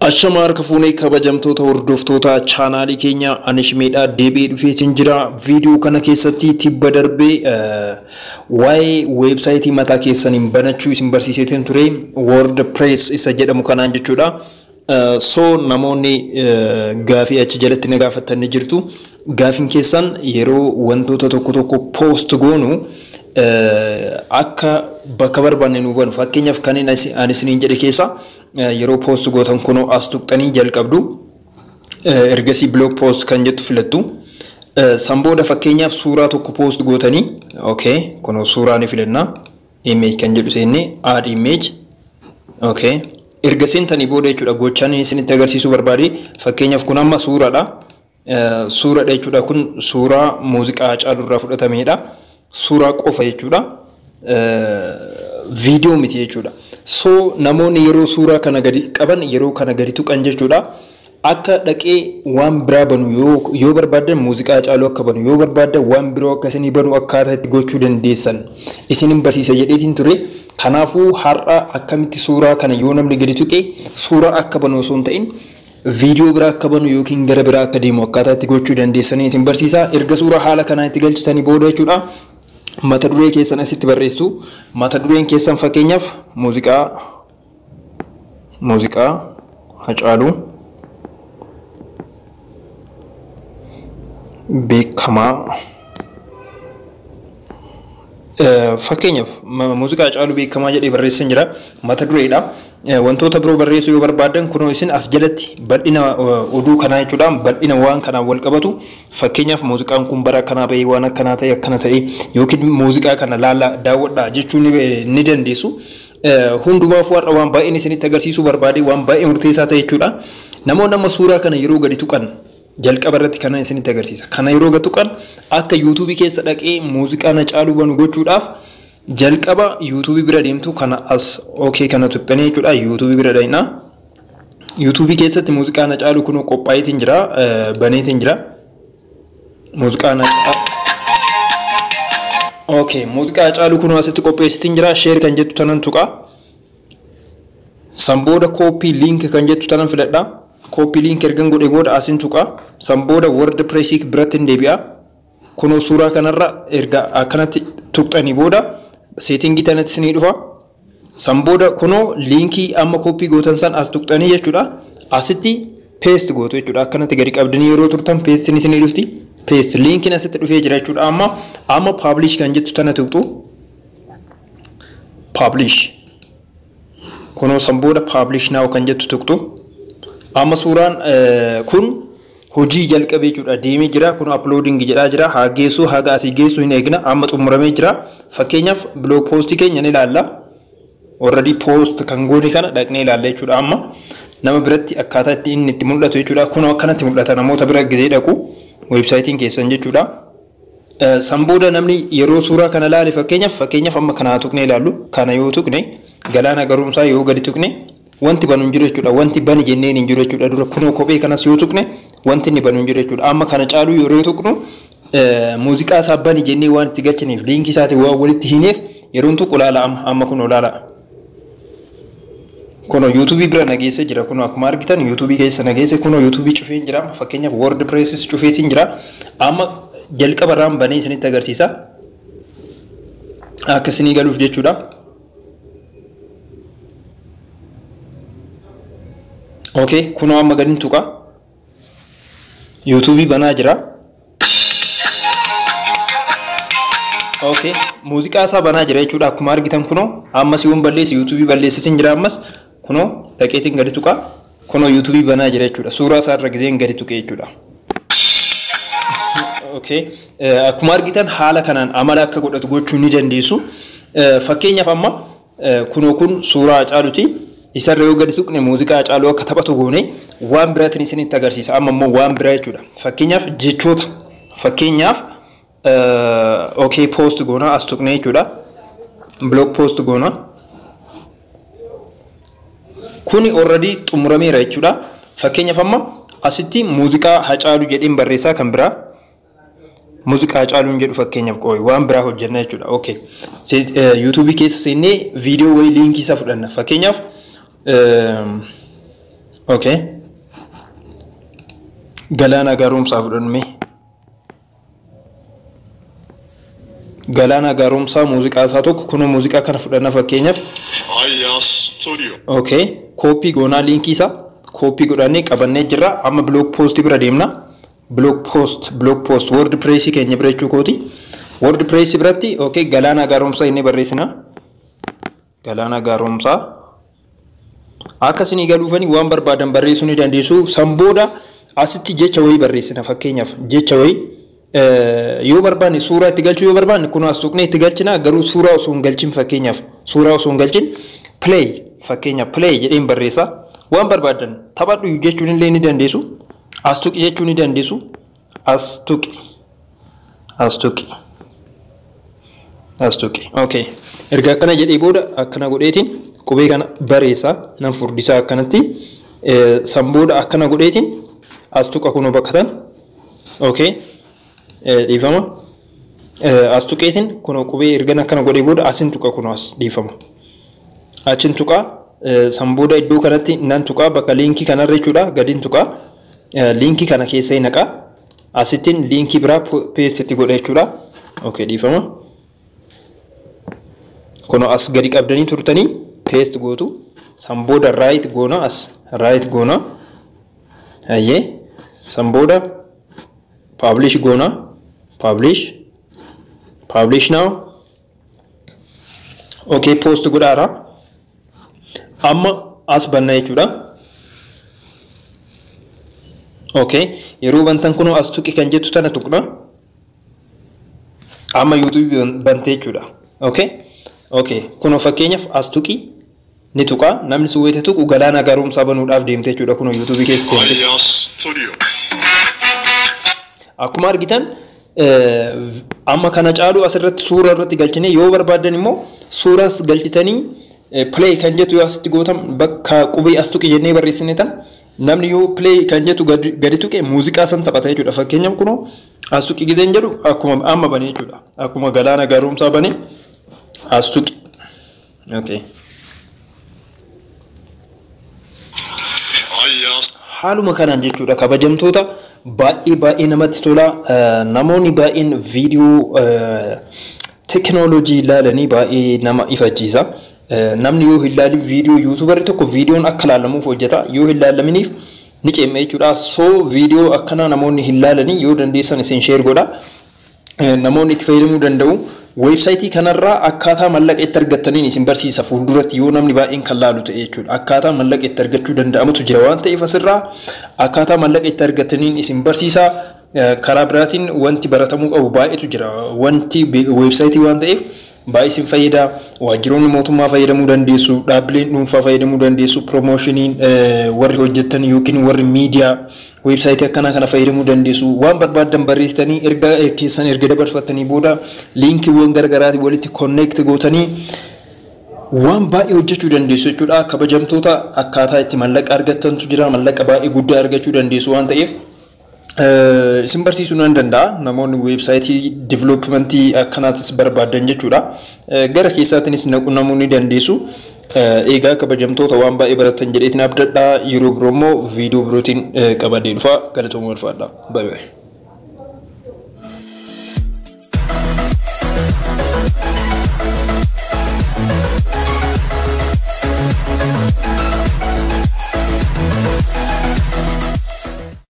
Ashama harka fuunee kabajamtoota hordoftoota chaanaalii keenya ani Shimeedhaa deebi'ee dhufeetiin jira. Viidiyoo kana keessatti tibba darbee waa'ee weebsaayitii mataa keessaniin banachuu isin barsiiseetiin ture, WordPress isa jedhamu kanaan jechuudha. So namoonni gaafii achi jalatti na gaafattan ni jirtu. Gaafiin keessan yeroo wantoota tokko tokko post goonu akka bakka barbaanne nu banu. Fakkeenyaaf kan ani isiniin jedhe keessa yeroo post gootan kunoo as tuqxanii jalqabdu. Ergasii blog post kan jettu filattu. San booda fakkeenyaaf suuraa tokko post gootanii, okay, kunoo suuraa ni filanna. Image kan jedhu seenne, add image. Okay. Erga seentanii booda jechuudha, gochaan inni isinitti agarsiisuu barbaade, fakkeenyaaf kun amma suuraadha. Suuraadha jechuudha, kun suuraa muuziqaa Haacaaluu irraa fudhatamedha. Suuraa qofa jechuudha. Viidiyoo miti jechuudha. So namoonni yeroo suuraa kana gadi qaban, yeroo kana gadi tuqan jechuudha, akka dhaqee waan biraa banu yoo barbaaddan, muuziqaa Haacaaluu akka banu yoo barbaaddan, waan biroo akka isinii banu akkaataa itti gochuu dandeessan isinin barsiisa jedheetiin ture. Kanaafuu har'a akkamitti suuraa kana yoo namni gadi tuqe suuraa akka banu osoo hin ta'in viidiyoo biraa akka banu yookiin gara biraa akka deemu akkaataa itti gochuu dandeessanii isin barsiisa. Erga suuraa haala kanaa itti galchitanii booda jechuudha, mata duree keessan asitti barreessu. Mata dureen keessan fakkeenyaaf muuziqaa Haacaaluu beekamaa, fakkeenyaaf muuziqaa Haacaaluu beekamaa jedhee barreessan jira. Mata dureedha. Wantoota biroo barreessuu yoo barbaaddan kunoo isin as jalatti bal'ina oduu kanaa jechuudha, bal'ina waan kanaan wal qabatu, fakkeenyaaf muuziqaan kun bara akkanaa bahee, waan akkanaa ta'e, akkana ta'e, yookiin muuziqaa kana laala, daawwadhaa jechuu ni dandeessu. Hundumaafuu har'a waan baay'een isinitti agarsiisuu barbaade, waan baay'ee murteessaa ta'e jechuudha. Namoonni amma suuraa kana yeroo gadi tuqan, jalqaba irratti kana isinitti agarsiisa. Kana yeroo gadi tuqan akka yuutuubii keessa dhaqee muuziqaa Haacaaluu banu gochuudhaaf jalqaba yuutuubii bira deemtu. Kana as okay kana tuqxanii jechuudha, yuutuubii bira dhaqna. Yuutuubii keessatti muuziqaa Haacaaluu kun qophaa'eetiin jira, baneetiin jira. Muuziqaa Haacaaluu. Okay, muuziqaa Haacaaluu kun asitti qopheessitiin jira. Share kan jettu tanan tuqa. San booda copy link kan jettu tanan filadha. Copy link ergan godhee booda asin tuqa. San booda WordPress biratti hin deebi'a. Kunoo suuraa kanarra erga akkanatti tuqxanii booda settingii tanatti isinii dhufa. San booda kunoo liinkii amma copy gootan san as tuqxanii jechuudha, asitti paste gootu jechuudha. Akkanatti gadi qabdanii yeroo turtan paste isinii dhufti. Paste liinkiin asitti dhufee jira jechuudha. Amma publish kan jettu tana tuqxu. Publish. Kunoo san booda publish now kan jettu tuqxu. Amma suuraan kun hojii jalqabee jechuudha, deemee jira. Kun uploading jedhaa jira. Haa geessu, haga asii geessu hin eegna. Amma xumuramee jira. Fakkeenyaaf blog post keenya ni ilaalla. Already post kan goone kana dhaqnee ilaalla jechuudha. Amma nama biratti akkaataa itti inni itti mul'atu jechuudha. Kun akkanatti mul'ata namoota bira gizee dhaqu weebsaayitiin keessan jechuudha. San booda namni yeroo suuraa kana ilaale, fakkeenyaaf amma kana tuqnee ilaallu, kana yoo tuqne, galaana garuumsaa yoo gadi tuqne, wanti banu hin jiru jechuudha. Wanti bani jenneen hin jiru jechuudha. Dura kunoo kophee kanas yoo tuqne wanti inni banu hin jiru jechuudha. Amma kana caaluu yeroo tuqnu muuziqaa isaa bani jennee waan itti galchineef, liinkii isaatiin waan walitti hineef, yeroon tuqu ilaala. Amma kun ilaala. Kunoo yuutuubii bira nageesse jira. Kunoo akkuma argitan yuutuubii keessa nageesse. Kunoo yuutuubii cufee jira. Fakkeenyaaf WordPressis cufeetiin jira. Amma jalqaba irraan banee isinitti agarsiisa. Akka isinii galuuf jechuudha. Okay, kunoo amma gadi tuqa. Yuutuubii banaa jira. Okay, muuziqaa isaa banaa jira jechuudha. Akkuma argitan kunoo ammas yoon balleesse yuutuubii balleessisin jira ammas. Kunoo dhaqeetiin gadi tuqa. Kunoo yuutuubii banaa jira jechuudha. Suuraa isaa irra gizeen gadi tuqe jechuudha. Okay, akkuma argitan haala kanaan amala akka godhatu gochuu ni dandeessu. Fakkeenyaaf amma kunoo kun suuraa Haacaaluuti. Isarra yoo gadi tuqne muuziqaa Haacaaluu akka taphatu goone waan biraatiin isinitti agarsiisa. Amma immoo waan biraa jechuudha. Fakkeenyaaf jechoota. Fakkeenyaaf okay, post goona, as tuqne jechuudha. Blog post goona. Kuni already xumurameera jechuudha. Fakkeenyaaf amma asitti muuziqaa Haacaaluu jedheen barreessaa kan biraa. Muuziqaa Haacaaluun jedhu fakkeenyaaf qooyi waan biraa hojjenna jechuudha. Okay. Yuutuubii keessa seennee viidiyoo wayii liinkii isaa fudhanna. Fakkeenyaaf Okay. Galaanaa Gaaromsaa fudhanne. Galaanaa Gaaromsaa muuziqaa isaa tokko kunoo muuziqaa kana fudhanna fakkeenyaaf. Okay. Copy goonaa liinkii isaa copy godhannee qabannee jirra. Amma blog post bira deemna. Blog post WordPress keenya bira jechuu kooti. WordPress biratti okay Galaanaa Gaaromsaa inni barreessina. Galaanaa Gaaromsaa. Akka isinii galuufanii waan barbaadan barreessuu ni dandeessu. San booda asitti jecha wayii barreessina fakkeenyaaf jecha wayii yoo barbaanne suuraa itti galchuu yoo barbaanne kun as tuqnee itti galchina, garuu suuraa osoo hin galchin fakkeenyaaf suuraa osoo hin galchin play fakkeenyaaf play jedheen barreessa. Waan barbaadan taphadhu jechuun illee ni dandeessu. As tuqi jechuu ni dandeessu. As tuqi. As tuqi. As tuqi. Okay. Erga akkana jedhee booda akkana godheetiin qubee kana bareessa nan furdisaa akkanatti. San booda akkana godheetiin as tuqa kunoo bakka tan. Okay. Dhiifama. As tuqeetiin kunoo qubee ergan akkana godhee booda asin tuqa kunoo as dhiifama. Achin tuqa. San booda iddoo kanatti nan tuqa bakka liinkii kanarra jechuudha gadiin tuqa. Liinkii kana keessa naqa. Asittiin liinkii biraa paste itti godha jechuudha. Okay, dhiifama. Kunoo as gadi qabdanii turtanii paste gootu. San booda right goona as right goona. Hayyee. San booda publish goona. Publish. Publish now. Okay, post godhaara. Amma as banna jechuudha. Okay, yeroo bantan kunoo as tuqi kan jettu tana tuqna. Amma YouTube bantee jechuudha. Okay. Okay, kunoo fakkeenyaaf as tuqi ni tuqa. Namni sun wayita tuqu Galaanaa Gaaromsaa banuudhaaf deemte jechuudha kunoo YouTube keessa seente. Akkuma argitan amma kana caalu asirratti suura irratti galchine yoo barbaadan immoo suuraas galchitanii play kan jettu yoo asitti gootan bakka qubee as tuqi jennee barreessine tan namni yoo play kan jettu gadi tuqe muuziqaa san taphata jechuudha. Fakkeenyaaf kunoo as tuqi gizeen jedhu akkuma amma bane jechuudha. Akkuma Galaanaa Gaaromsaa bane as tuqi. Okay. Haaluma kanaan jechuudha kabajamtoota baay'ee baay'ee namatti tola. Namoonni baay'een viidiyoo teekinooloojii ilaalanii baay'ee nama ifachiisa. Namni yoo hin ilaalin viidiyoo yuutuubarri tokko viidiyoon akka ilaalamuuf hojjeta. Yoo hin ilaalaminiif ni ceema jechuudha. So viidiyoo akkanaa namoonni hin ilaalanii yoo dandeessan isin sheer godha. Namoonni itti fayyadamuu danda'u. Weebsaayitii kanarraa akkaataa mallaqa itti argattaniin isin barsiisa fuulduratti yoo namni baay'een kan laalu ta'e jechuudha. Akkaataa mallaqa itti argachuu danda'amutu jira waan ta'eef asirraa akkaataa mallaqa itti argattaniin isin barsiisa. Karaa biraatiin wanti baratamuu qabu baay'eetu jira. Wanti weebsaayitii waan ta'eef baay'ee isin fayyada. Waajjiroonni mootummaa fayyadamuu dandeessu, dhaabbileen dhuunfaa fayyadamuu dandeessu, piroomoshiniin warri hojjettan yookiin warri miidiyaa weebsaayitii akkanaa kana fayyadamuu dandeessu. Waan barbaadan barreessitanii erga keessan erga dabarfattanii booda liinkiiwwan garaagaraatiin walitti konneekt gootanii waan baay'ee hojjechuu dandeessu jechuudha. Kabajamtoota akkaataa itti mallaqa argattantu jira. Mallaqa baay'ee guddaa argachuu dandeessu waan ta'eef isin barsiisuu nan danda'a. Namoonni weebsaayitii diviloopimentii akkanaatis barbaadan jechuudha. Gara keessaatiinis naquu ni dandeessu. Egaa kabajamtoota waan baay'ee baratan jedheetiin abdadha. Yeroo biroo immoo viidiyoo birootiin qabadee dhufa. Galatooma ulfaadha. Bye bye.